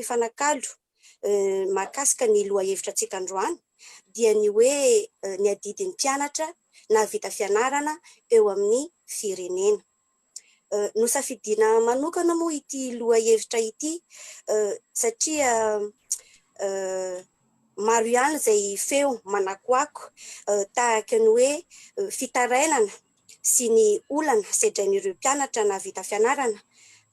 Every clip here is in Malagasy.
mifanakalo mahakasika ny lohahevitra antsika androany dia ny hoe ny adidin'ny mpianatra nahavita fianarana eo amin'ny firenena. Nosafidiana manokana moa ity lohahevitra ity satria maro ihany izay feo manakoako tahaka ny hoe fitarainana sy ny olana sedrain'ireo mpianatra nahavita fianarana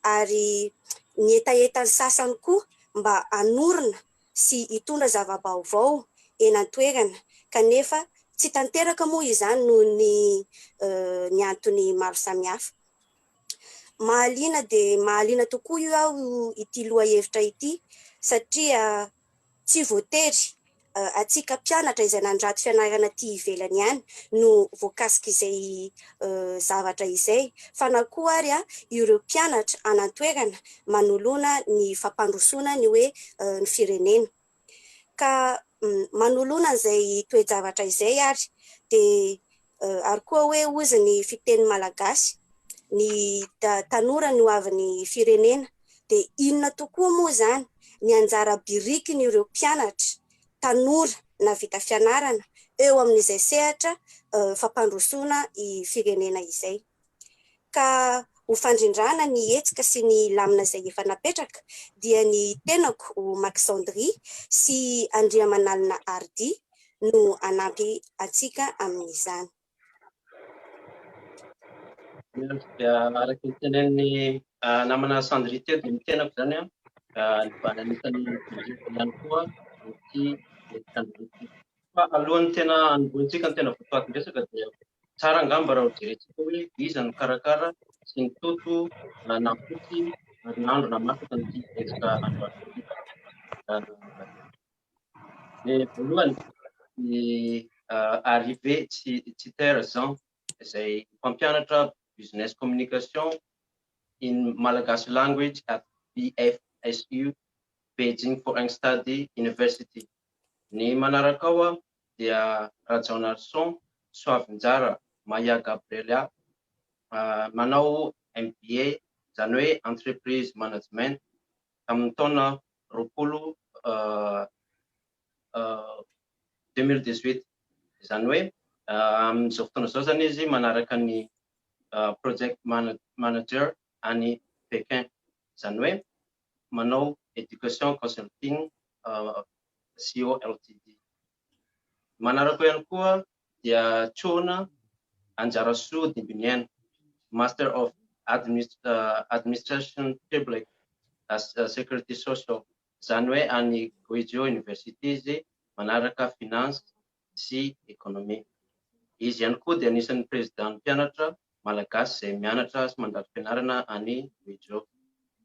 ary ny hetahetan'ny sasany koa mba hanorina sy hitondra zava-baovao eny an-toerana kanefa tsy tanteraka moa izany noho ny ny antony maro samihafa. Mahaliana dia mahaliana tokoa io aho ity lohahevitra ity satria tsy voatery antsika mpianatra izay nandrato fianarana aty ivelany ihany no voakasik'izay zavatra izay fa na koa ary ireo mpianatra any an-toerana manoloana ny fampandrosoana ny hoe ny firenena. Ka manoloana an'izay toe-javatra izay ary dia ary koa hoe hozy ny fiteny malagasy, ny tanora no hoavin'ny firenena, dia inona tokoa moa izany ny anjara birikin'ireo mpianatra tanora nahavita fianarana eo amin'izay sehatra fampandrosoana firenena izay? Ka ho fandrindrana ny hetsika sy ny lamina izay efa napetraka dia ny tenako ho Maxandri sy Andriamanalina Hardy no hanampy antsika amin'izany. Dia araka ny tenenin'ny namana Sandri teo dia ny tenako izany ny anisan'ny ihany koa ity hetsika androany ity. Fa alohan'ny tena hanombohantsika ny tena votoatin-dresaka dia tsara angamba raha hojerentsika hoe iza no nikarakara sy nitoto nafotsy ary nahandro namasaka an'ity hetsika androany ity. Ny voalohany, ny Arrivé Titer Jean izay mpampianatra Business Communication in Malagasy Language at BFSU Beijing Foreign Study University. Ny manaraka ao dia Rajaonarison Soavinjara Maya Gabrielia, manao MBA, izany hoe Entreprise Management, tamin'ny taona 20 2018. Izany hoe amin'izao fotoana izao izany izy manaraka ny Project Manager any Pékin. Izany hoe manao Education Consulting CO Ltd. Manaraka ihany koa dia Tsona Anjarasoa Dimbiniaina, Master of Administration Public Security Social, izany hoe any Guizhou University izy manaraka Finance sy Economie. Izy ihany koa dia anisan'ny Président mpianatra Malagasy izay mianatra sy mandalo fianarana any Guizhou.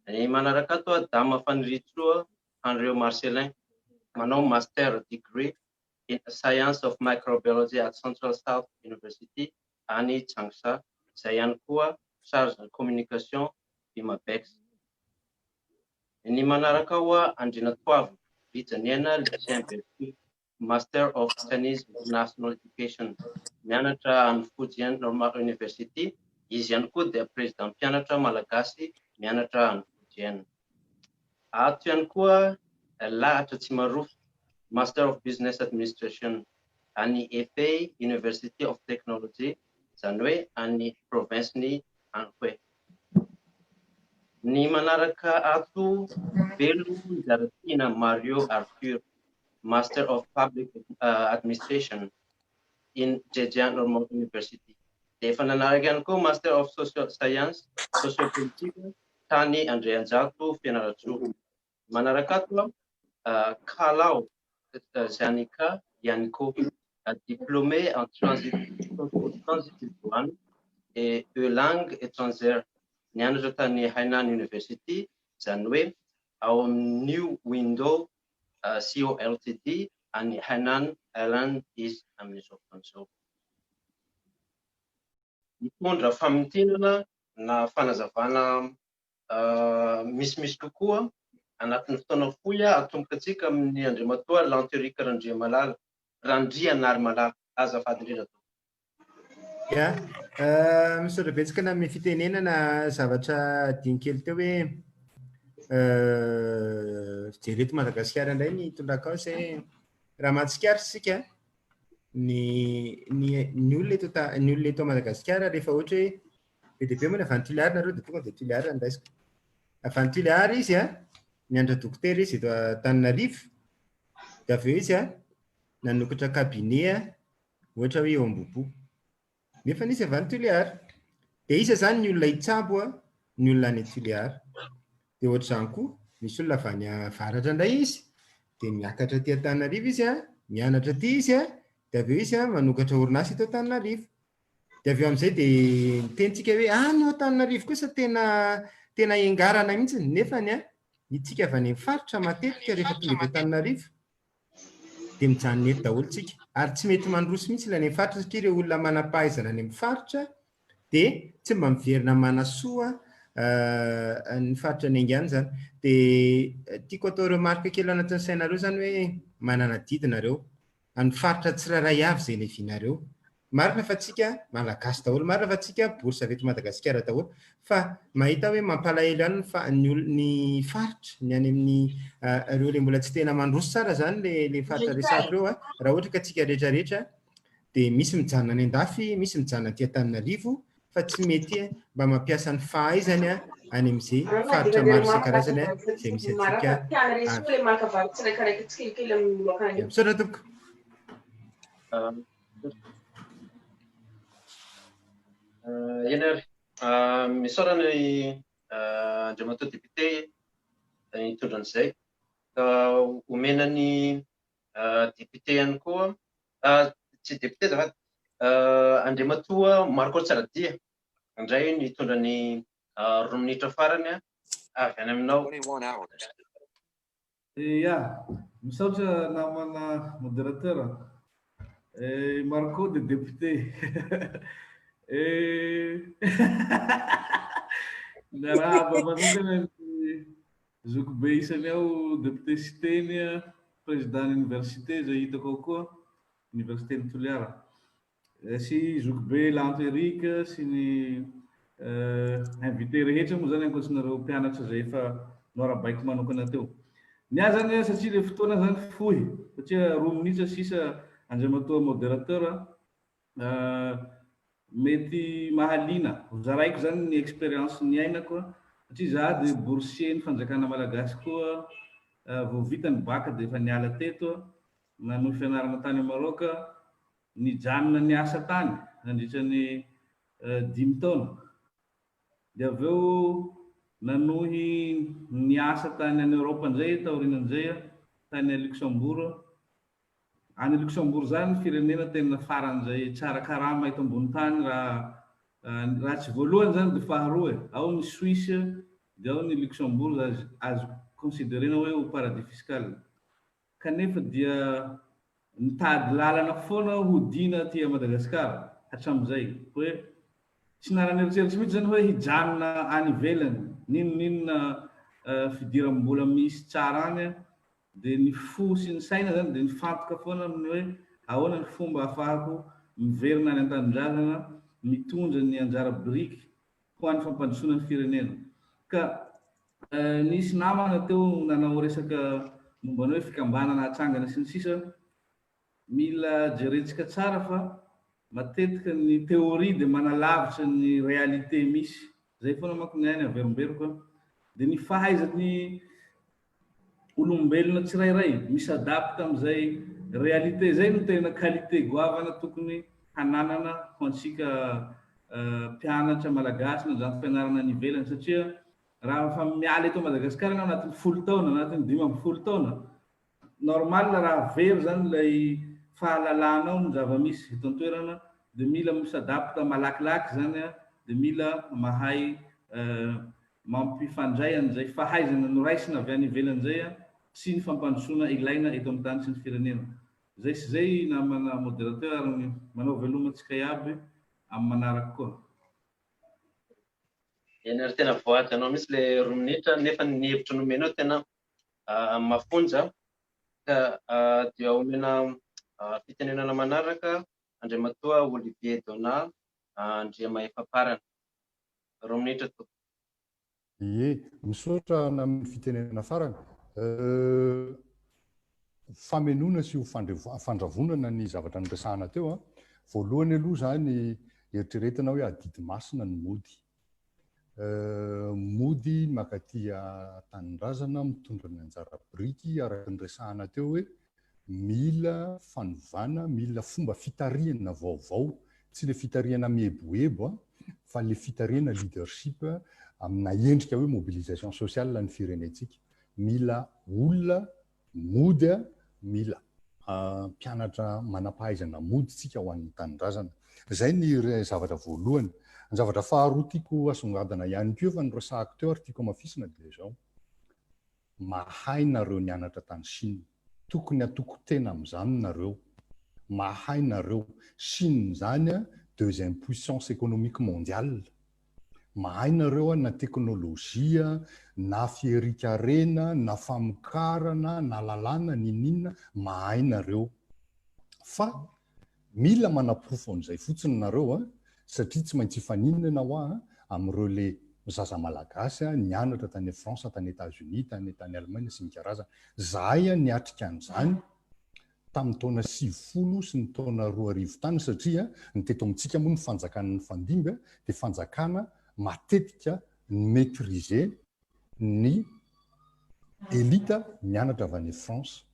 Ny manaraka ato Dama Fanirisoa Henriot Marcellin, manao Master Degree in Science of Microbiology at Central South University any Changsha, izay ihany koa charge de communication Bimabex. Ny manaraka ao Andrianatoavina Rijaniaina Lucien Berthu, Master of Chinese National Education, mianatra any Fujian Normal University, izy ihany koa dia président mpianatra malagasy mianatra any Fujian. Ato ihany koa Lahatra Tsimarofy, Master of Business Administration, any Hefei University of Technology, izany hoe any province-ny Anhui. Ny manaraka ato Velo Njaratiana Mario Arthur, Master of Public Administration in Zhejiang Normal University. Dia efa nanaraka ihany koa Master of Social Science, Sociopolitique tany Andrianjato Fianarantsoa. Manaraka ato Kalao Janika Yaniko, diplômé en transit douane et langue étrangère, nianatra tany Hainan University, izany hoe ao amin'ny New Window CO Ltd any Hainan Island izy amin'izao fotoana izao. Mitondra famintinana na fanazavana misimisy kokoa anatin'ny fotoana fohy atomboka antsika amin'ny Andriamatoa Lanteric Randriamalala, Randrianarimalala, azafady indrindra tompoko. Ya, misaotra betsaka nanome fitenenana zavatra adino kely teo hoe Mijery eto Madagasikara indray ny hitondrako azy hoe raha mahatsikaritra isika ny ny ny olona eto ny olona eto Madagasikara rehefa ohatra hoe be dia be moa ny avy any Toliara nareo dia tonga dia Toliara no raisiko. Avy any Toliara izy a, nianatra dokotera izy eto Antananarivo, dia avy eo izy a nanokatra cabinet ohatra hoe eo Ambohipo. Nefa nisy avy any Tuléar. Dia iza izany ny olona hitsabo a? Ny olona any Tuléar. Dia ohatr'izany koa, misy olona avy any avaratra indray izy, dia miakatra aty Antananarivo izy a, mianatra aty izy a, dia avy eo izy a manokatra orinasa eto Antananarivo. Dia avy eo amin'izay dia miteny tsika hoe any eo Antananarivo kosa tena tena engarana mihitsy, nefany a, itsika avy any amin'ny faritra matetika rehefa tonga eto Antananarivo dia mijanona eto daholo tsika ary tsy mety mandroso mihitsy ilay any amin'ny faritra satria ireo olona manam-pahaizana any amin'ny faritra dia tsy mba miverina manasoa ny faritra niaingàny izany. Dia tiako atao remarque kely anatin'ny sainareo izany hoe manana adidy nareo amin'ny faritra tsirairay avy izay niavianareo. Marina fa tsika Malagasy daholo, marina fa tsika bourse avy eto Madagasikara daholo, fa mahita hoe mampalahelo ihany ny fa ny ol ny faritra, ny any amin'ny ireo le mbola tsy tena mandroso tsara zany le le faritra resahako ireo a, raha ohatra ka tsika rehetra rehetra dia misy mijanona any andafy, misy mijanona aty Antananarivo, fa tsy mety mba mampiasa ny fahaizany any amin'izay faritra maro isan-karazany izay misy antsika avy. Misaotra tompoko. Eny ary, misaorana ny Andriamatoa député nitondra an'izay. Ka omena ny député ihany koa, tsy député azafady, Andriamatoa Marco Tsaradia indray nitondra ny roa minitra farany avy any aminao. Ya, misaotra namana modérateur. I Marco dia député. Miarahaba manokana ny zokibe isany ao député Siteny, président ny université izay hitako ao koa, université-n'i Toliara. Sy zokibe Lanto Eric sy ny invité rehetra moa zany ankoatrinareo mpianatra izay efa noarabaiko manokana teo. Ny ahy zany satria le fotoana zany fohy satria roa minitra sisa Andriamatoa modérateur mety mahaliana hozaraiko zany ny expérience niainako satria za dia boursier ny fanjakana malagasy koa vao vita ny bac dia efa niala teto nanohy fianarana tany Maroc Nijanona niasa tany nandritra ny dimy taona, dia avy eo nanohy niasa tany any Europe indray taorianan'izay, tany Luxembourg. Any Luxembourg izany firenena tena faran'izay tsara karama eto ambony tany raha raha tsy voalohany izany dia faharoa e. Ao ny Suisse dia ao ny Luxembourg azo considerena hoe ho paradis fiscal. Kanefa dia nitady lalana foana aho hodiana aty Madagasikara hatramin'izay. Hoe tsy nanan'eritreritry mihitsy izany hoe hijanona any ivelany, n'inon'inona fidiram-bola misy tsara any dia ny fo sy ny saina izany dia nifantoka foana amin'ny hoe ahoana ny fomba ahafahako miverina any an-tanindrazana mitondra ny anjara biriky ho an'ny fampandrosoana ny firenena. Ka nisy namana teo nanao resaka momba ny hoe fikambanana hatsangana sy ny sisa, mila jerentsika tsara fa matetika ny théorie dia manalavitra ny réalité misy. Zay foana manko ny ahy ny averimberiko an. Dia ny fahaizan'ny olombelona tsirairay mi-s'adapte amin'izay réalité izay no tena qualité goavana tokony hananana ho antsika mpianatra malagasy nandranto fianarana any ivelany satria raha efa miala eto Madagasikara ianao anatin'ny folo taona, anatin'ny 15 taona, normal raha very izany ilay fahalalanao ny zava-misy eto an-toerana dia mila mi-s'adapte malakilaky izany dia mila mahay mampifandray an'izay fahaizana noraisina avy any ivelany izay sy ny fampandrosoana ilaina eto amin'ny tany sy ny firenena. Izay sy izay namana modérateur ary manao veloma antsika iaby amin'ny manaraka koa. Eny ary tena voahajanao mihitsy le roa minitra nefa ny hevitra nomenao tena mafonja ka dia omena fitenenana manaraka Andriamatoa Olivier Donat Andriamahefaparana. Roa minitra tompoko. Ie, misaotra namin'ny fitenenana farany. Ho famenoana sy ho fandravonana ny zavatra noresahana teo, voalohany aloha izany eritreretina hoe adidy masina ny mody. Mody mankaty an-tanindrazana mitondra ny anjara biriky araka ny resahana teo hoe mila fanovana, mila fomba fitarihana vaovao, tsy ilay fitarihana mieboebo fa ilay fitarihana leadership amina endrika hoe mobilisation sociale ny firenentsika. Mila olona mody a, mila mpianatra manam-pahaizana mody tsika ho an'ny tanindrazana. Izay ny zavatra voalohany. Ny zavatra faharoa tiako asongadina ihany koa efa noresahako teo ary tiako hamafisina dia izao, mahay nareo nianatra tany Chine, tokony hatoky tena amin'izany nareo, mahay nareo, Chine izany a deuxième puissance économique mondiale, Mahay nareo an na teknolojia na fiherikarena na famokarana na lalàna ninoninona mahay nareo fa mila manaporofo an'izay fotsiny nareo an satria tsy maintsy hifaninana hoa amin'ireo le zaza malagasy nianatra tany France tany Etats Unis tany tany Allemagne sy ny karazany. Zahay an niatrika an'izany tamin'ny taona 90 sy ny taona 2000 tany satria ny teto amintsika moa ny fanjakana nifandimby dia fanjakana matetika ni-maitriser ny elite nianatra avy any France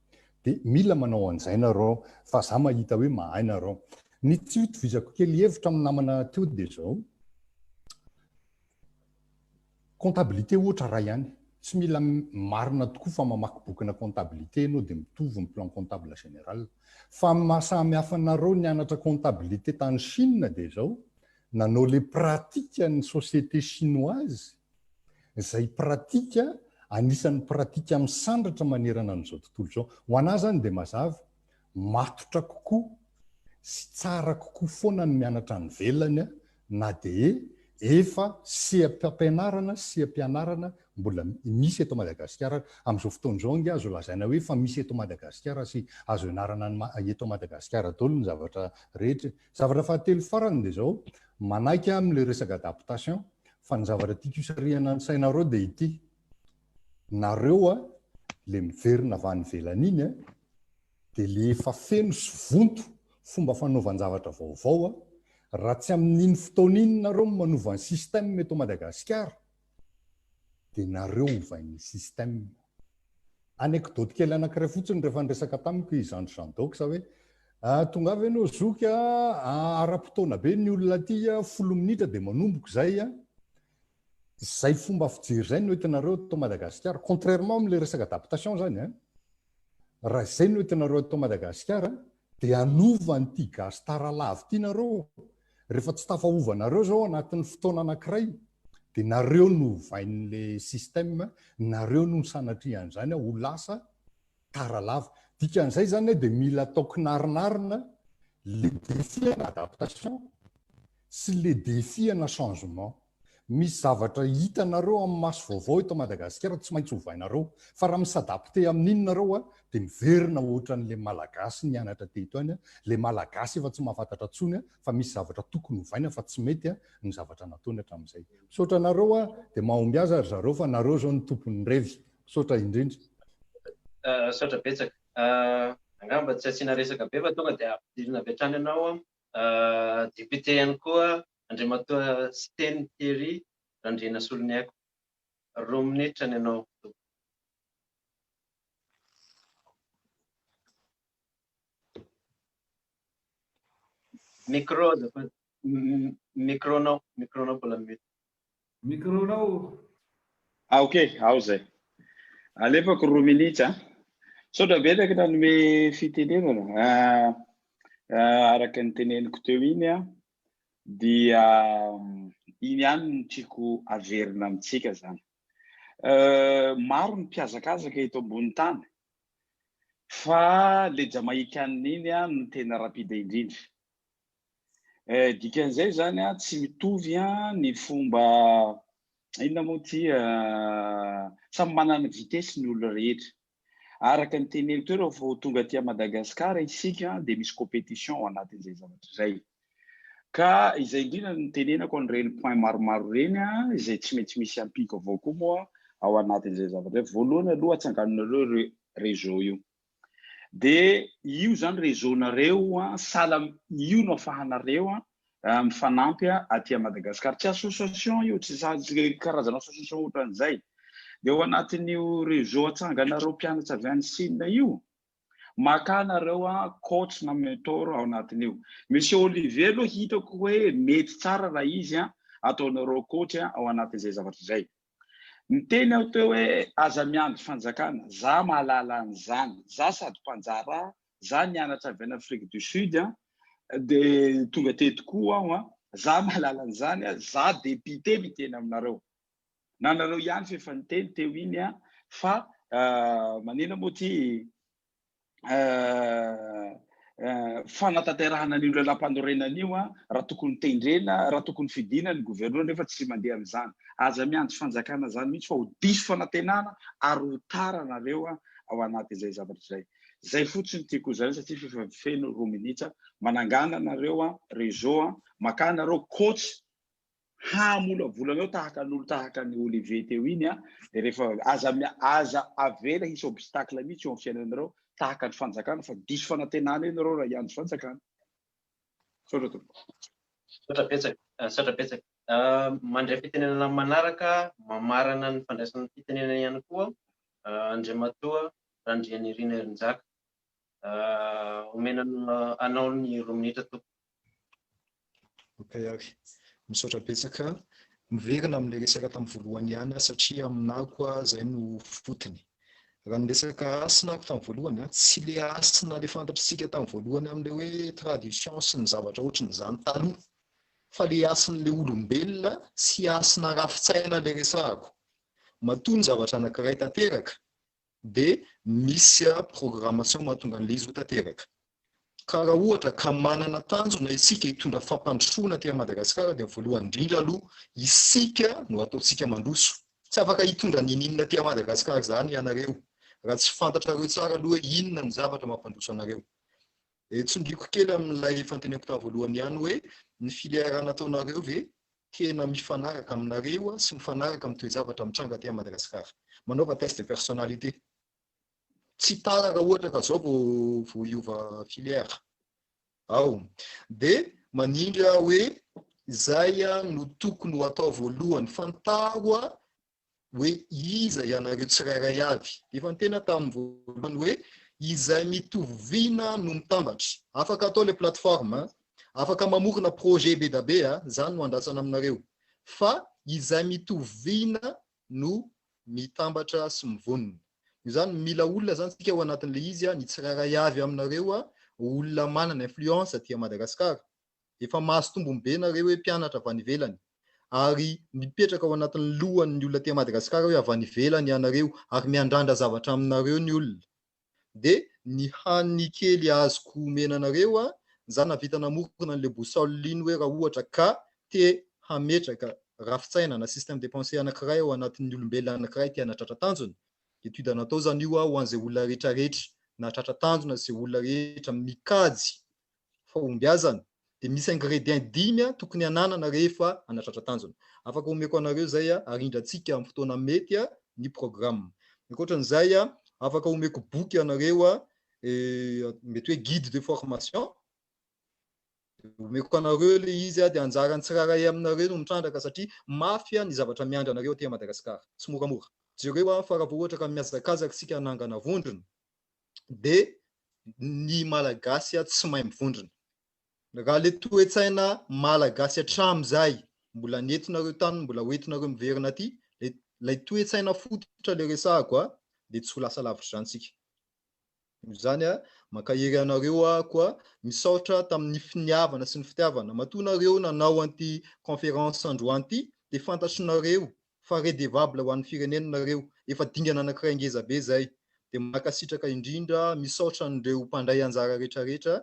dia mila manao an'izay nareo fa za mahita hoe mahay nareo. Ny tsy itovizako kely hevitra amin'ny namana teo dia izao, Comptabilité ohatra iray ihany. Tsy mila marina tokoa fa mamaky bokina comptabilité ianao dia mitovy ny plan comptable général. Fa ny maha samy hafa anareo nianatra comptabilité tany Chine dia izao, nanao le pratique ny société chinoise, izay pratique anisan'ny pratique misandratra manerana an'izao tontolo izao. Ho an'ahy izany dia mazava, matotra kokoa sy tsara kokoa foana ny mianatra any ivelany na dia efa seha-pampianarana sy seha-pianarana mbola misy eto Madagasikara ary. Amin'izao fotoana izao ange azo lazaina hoe efa misy eto Madagasikara sy azo ianarana any eto Madagasikara daholo ny zavatra rehetra e. Zavatra fahatelo farany dia izao, manaiky aho amin'ilay resaka adaptation fa ny zavatra tiako hisarihana ny sainareo dia ity, nareo a, le miverina avy any ivelany iny a, dia le efa feno sy vonto fomba fanaovan-javatra vaovao a, raha tsy amin'iny fotoana iny nareo no manova ny système eto Madagasikara dia nareo ovain'ny système. Anecdote kely anankiray fotsiny rehefa niresaka tamiko i Zandry Jean Dox hoe tongava ianao zoky a, ara-potoana be ny olona aty a, folo minitra dia manomboka izay a. Izay fomba fijery izay no entinareo eto Madagasikara, contrairement amin'ilay resaka adaptation izany an, raha izay no entinareo eto Madagasikara dia hanova an'ity gasy tara lava ity nareo, rehefa tsy tafaova nareo izao anatin'ny fotoana anankiray dia nareo no ovain'ilay système, nareo no sanatria an'izany ho lasa tara lava. Dikan'izay izany dia mila atao kinarinarina le défi ana adaptation sy le défi ana changement. Misy zavatra hitanareo amin'ny maso vaovao eto Madagasikara tsy maintsy ovainareo. Fa raha mi-s'adapter amin'iny nareo dia miverina ohatran'le Malagasy nianatra teto ihany, le Malagasy efa tsy mahafantatra intsony fa misy zavatra tokony ovaina fa tsy mety ny zavatra nataony hatramin'izay. Misaotra anareo dia mahombiaza ry zareo fa nareo izao no tompon'ny revy. Misaotra indrindra. Misaotra betsaka. Angamba tsy asiana resaka be fa tonga dia ampidirina avy hatrany ianao député ihany koa Andriamatoa Siteny Thierry Randrianasoloniaiko. Roa minitra ny anao tompoko. Micro azafady. Micro-nao, micro-nao mbola mute. Micro-nao. Ah ok, ao zay. Alefako roa minitra. Misaotra betsaka nanome fitenenana. Ah, ah, araka ny teneniko teo iny ah, dia iny ihany no tiako averina amintsika zany. Euh, maro ny mpihazakazaka eto ambony tany fa le Jamaïcain iny ah, no tena rapide indrindra. Eh, dikan'izay zany an, tsy mitovy an ny fomba inona moa ity samy manana ny vitesse ny olona rehetra. Araka ny teneniko teo rehefa ho tonga aty Madagascar isika dia misy compétition ao anatin'izay zavatra izay. Ka izay indrindra no nitenenako an'ireny point maromaro ireny an, izay tsy maintsy misy ampiako avao koa moa ao anatin'izay zavatra izay. Voalohany aloha atsanganonareo réseau io. Dia io zany réseau-nareo an, sahala io no afahanareo an mifanampy aty Madagascar. Tsy association io, tsy karazana association ohatran'izay. Dia ao anatin'io réseau atsanganareo mpianatra avy any Chine io, maka nareo an coach na mentor ao anatin'io. Monsieur Olivier aloha hitako hoe mety tsara raha izy an ataonareo coach ao anatin'izay zavatra izay. Niteny aho teo hoe aza miandry fanjakana, za mahalala an'izany, za sady mpanjara, za nianatra avy any Afrique du Sud an, de tonga teto koa aho an, za mahalala an'izany an, za député miteny aminareo. Na nareo ihany f'efa niteny teo iny an, fa manina moa ty fanatanterahana an'io lalàmpanorenana io raha tokony tendrena, raha tokony fidina ny gouverneur nefa tsy mandeha amin'izany. Aza miandry fanjakana izany mihitsy fa ho diso fanantenana ary ho tara nareo ao anatin'izay zavatra izay. Izay fotsiny tiako hozaraina satria efa feno roa minitra. Manangana nareo réseau, makà nareo coach hamolavola anao tahaka ny olo tahaka an'i Olivier teo iny an, dia rehefa aza aza avela hisy obstacle mihitsy eo amin'ny fiainanareo tahaka ny fanjakana fa diso fanantenana eo nareo raha hiandry fanjakana. Misaotra tompoko. Misaotra betsaka, misaotra betsaka. Mandray fitenenana amin'ny manaraka, mamarana ny fandraisana fitenenana ihany koa Andriamatoa Randrianirina Herinjaka. Omena anao ny roa minitra tompoko. Ok ary. Misaotra betsaka. Miverina amin'ilay resaka tamin'ny voalohany ihany aho satria aminà koa izay no fotony. Raha ny resaka hasina ako tamin'ny voalohany, tsy ilay hasina ilay fantatr'isika tamin'ny voalohany amin'ilay hoe tradition sy ny zavatra ohatran'izany taloha, fa ilay hasin'ilay olombelona sy hasina rafi-tsaina ilay resahako. Matoa ny zavatra anankiray tanteraka dia misy programmation mahatonga an'ilay izy ho tanteraka. Ka raha ohatra ka manana tanjona isika hitondra fampandrosoana aty Madagasikara dia voalohany indrindra aloha isika no ataontsika mandroso. Tsy afaka hitondra ninininona aty Madagasikara izany ianareo raha tsy fantatrareo tsara aloha hoe inona ny zavatra mampandroso anareo. Dia tsindriako kely amin'ilay fanontaniako tamin'ny voalohany ihany hoe ny filière nataonareo ve tena mifanaraka aminareo sy mifanaraka amin'ny toe-javatra mitranga aty Madagasikara. Manaova test de personnalité. Tsy tara raha ohatra ka zao vao vao hiova filière. Ao. Dia manindry aho hoe izay no tokony ho atao voalohany. Fantaro hoe iza ianareo tsirairay avy. Efa niteny aho tamin'ny voalohany hoe izay mitovy vina no mitambatra. Afaka atao ilay plateforme, afaka mamorona projet be da be, izany no andrasana aminareo. Fa izay mitovy vina no mitambatra sy mivonona. Noho izany mila olona izany tsika ao anatin'ilay izy, ny tsirairay avy aminareo olona manana influence aty Madagasikara. Efa mahazo tombony be nareo hoe mpianatra avy any ivelany ary mipetraka ao anatin'ny lohan'ny olona aty Madagasikara hoe avy any ivelany ianareo ary miandrandra zavatra aminareo ny olona. Dia ny hany kely azoko omena anareo a, za nahavita namorona an'ilay boussole iny hoe raha ohatra ka te hametraka rafi-tsaina na système de pensée anankiray ao anatin'ny olombelona anankiray te hanatratra tanjona, étude natao zany io ho an'izay olona rehetrarehetra nahatratra tanjona, izay olona rehetra mikajy fahombiazana dia misy ingrédients dimy tokony hananana rehefa hanatratra tanjona. Afaka omeko anareo izay arindrantsika amin'ny fotoana mety ny programme. Ankoatran'izay, afaka omeko boky anareo, mety hoe guide de formation, omeko anareo ilay izy dia anjaran'ny tsirairay aminareo no mitrandraka satria mafy ny zavatra miandry anareo aty Madagasikara. Tsy moramora. Jereo fa raha vao ohatra ka mihazakazaka isika hanangana vondrona dia ny Malagasy tsy mahay mivondrona. Raha le toe-tsaina Malagasy hatramin'izay mbola nentinareo tany mbola hoentinareo miverina aty, ilay toe-tsaina fototra le resahako dia tsy ho lasa lavitra izany tsika. Noho izany mankahery anareo aho koa misaotra tamin'ny finiavana sy ny fitiavana. Matoa nareo nanao an'ity conférence androany ity dia fantatrinareo fa redevable ho an'ny firenena nareo, efa dingana anankiray ngeza be zay, dia mankasitraka indrindra, misaotra an'ireo mpandray anjara rehetra rehetra,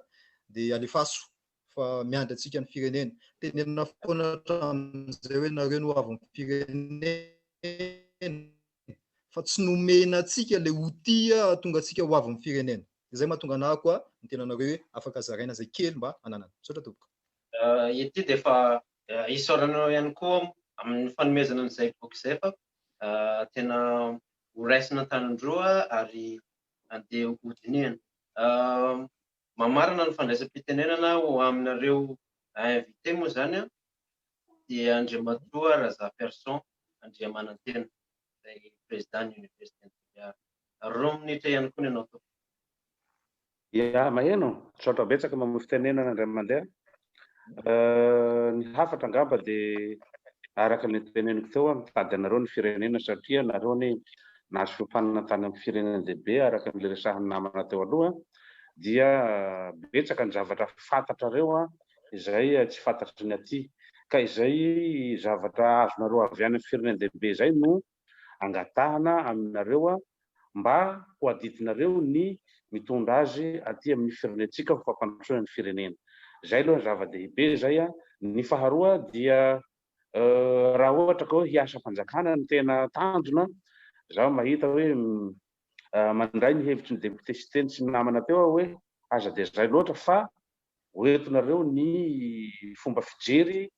dia alefaso fa miandry antsika ny firenena, tenenina foana hatramin'izay hoe nareo no avin'ny firenena, fa tsy nomena antsika ilay outil hahatonga antsika ho avin'ny firenena, izay mahatonga anah koa miteny anareo hoe afaka zaraina izay kely mba ananana. Misaotra tompoko. Ity dia efa isaoranao ihany koa amin'ny fanomezana an'izay boky izay fa. Tena ho raisina an-tanan-droa ary andeha hodinihana. Mamarana ny fandraisam-pitenenana ho aminareo invité moa izany dia Andriamatoa Razafiarison Andriamanantena, izay président ny Université Toliara. 2 minitra ihany koa ny anao tompoko. Ya, maheno. Misaotra betsaka mamoy fitenenana indray mandeha. Ny hafatra angamba dia araka ny teneniko teo, mitady anareo ny firenena satria nareo anie nahazo fiofanana tany amin'ny firenen-dehibe araka ny resahan'ny namana teo aloha dia betsaka ny zavatra fantatrareo izay tsy fantatry ny aty. Ka izay zavatra azonareo avy any amin'ny firenen-dehibe izay no angatahana aminareo mba ho adidinareo ny mitondra azy aty amin'ny firenentsika ho fampandrosoana ny firenena. Izay aloha ny zava-dehibe izay. Ny faharoa dia raha ohatra ka hoe hiasa fanjakana no tena tanjona, izaho mahita hoe mandray ny hevitry ny député Siteny sy ny namana teo aho hoe aza dia izay loatra fa hoentinareo ny fomba fijery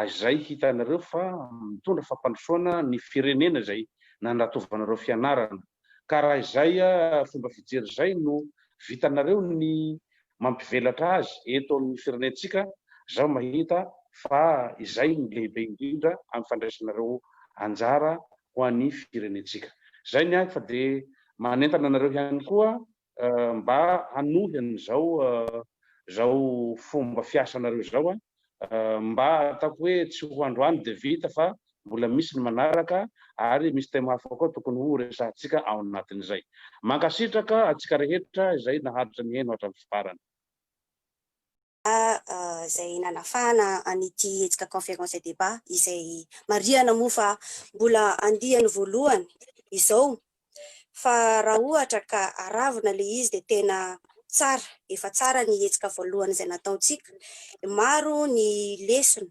izay hitanareo fa mitondra fampandrosoana ny firenena izay nandratovanareo fianarana. Ka raha izay fomba fijery izay no vitanareo ny mampivelatra azy eto amin'ny firenentsika, zaho mahita fa izay no lehibe indrindra amin'ny fandraisanareo anjara ho an'ny firenentsika. Izay ny ahy fa dia manentana anareo ihany koa mba hanohy an'izao izao fomba fiasanareo izao mba ataoko hoe tsy ho androany dia vita fa mbola misy ny manaraka ary misy thème hafa koa tokony ho resahantsika ao anatin'izay. Mankasitraka antsika rehetra izay naharitra nihaino hatramin'ny farany. Izay nanafahana an'ity hetsika conférence et débat izay marihana moa fa mbola andiany voalohany izao, fa raha ohatra ka aravina ilay izy dia tena tsara, efa tsara ny hetsika voalohany izay nataontsika. Maro ny lesona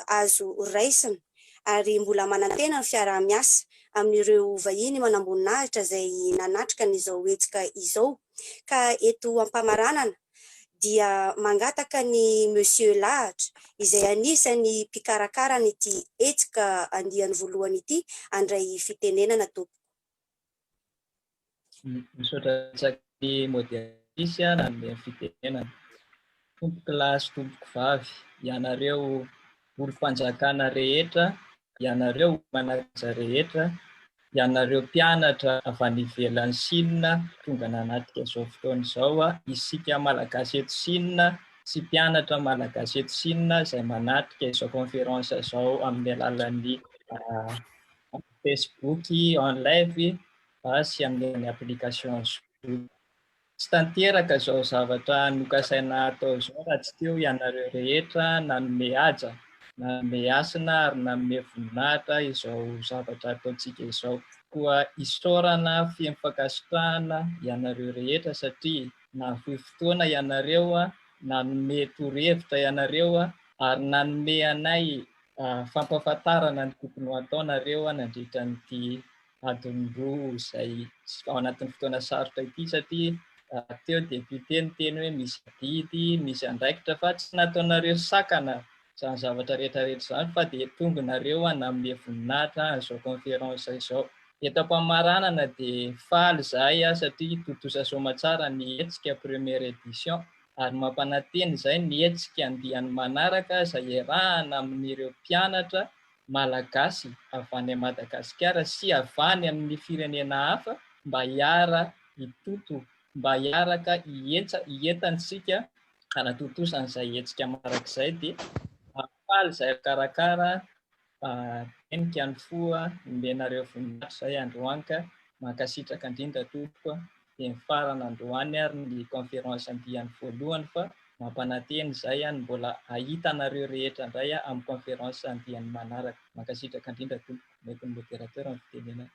azo raisina ary mbola manantena ny fiaraha-miasa amin'ireo vahiny manamboninahitra izay nanatrika an'izao hetsika izao. Ka eto am-pamaranana dia mangataka ny Monsieur Lahatra izay anisan'ny mpikarakara an'ity hetsika andiany voalohany ity handray fitenenana tompoko. Misaotra betsaka ny modératrice nanome ny fitenenana. Tompoko lahy sy tompoko vavy, ianareo olom-panjakana rehetra, ianareo manan-kaja rehetra, ianareo mpianatra avy any ivelan'i Chine tonga nanatrika izao fotoana izao, isika Malagasy eto Chine sy mpianatra Malagasy eto Chine izay manatrika izao conférence izao amin'ny alalan'ny Facebook en live sy amin'ny application Zoom. Tsy tanteraka izao zavatra nokasaina hatao izao raha tsy teo ianareo rehetra nanome haja, nanome hasina ary nanome voninahitra izao zavatra ataontsika izao. Koa isaorana feno fankasitrahana ianareo rehetra satria nahafoy fotoana ianareo, nanome torohevitra ianareo ary nanome anay fampahafantarana ny tokony ho ataonareo nandritra an'ity adiny roa izay ao anatin'ny fotoana sarotra ity satria teo député niteny hoe misy adidy, misy andraikitra fa tsy nataonareo sakana izany zavatra rehetra rehetra izany fa dia tonga nareo nanome voninahitra an'izao conférence izao. Eto am-pamaranana dia faly izahay satria tontosa soamatsara ny hetsika première édition ary mampanantena izay ny hetsika andiany manaraka izay iarahana amin'ireo mpianatra Malagasy avy any Madagasikara sy avy any amin'ny firenena hafa mba hiara hitoto, mba hiaraka hientsa hientantsika hanatontosa an'izay hetsika manaraka izay dia faly izahay mpikarakara henika ny fo nomenareo voninahitra izay androany ka mankasitraka indrindra tompoko. Dia nifarana androany ary ny conférence andiany voalohany fa mampanantena izay ny mbola hahita anareo rehetra indray amin'ny conférence andiany manaraka. Mankasitraka indrindra tompoko. Omeko ny modérateur ny fitenenana.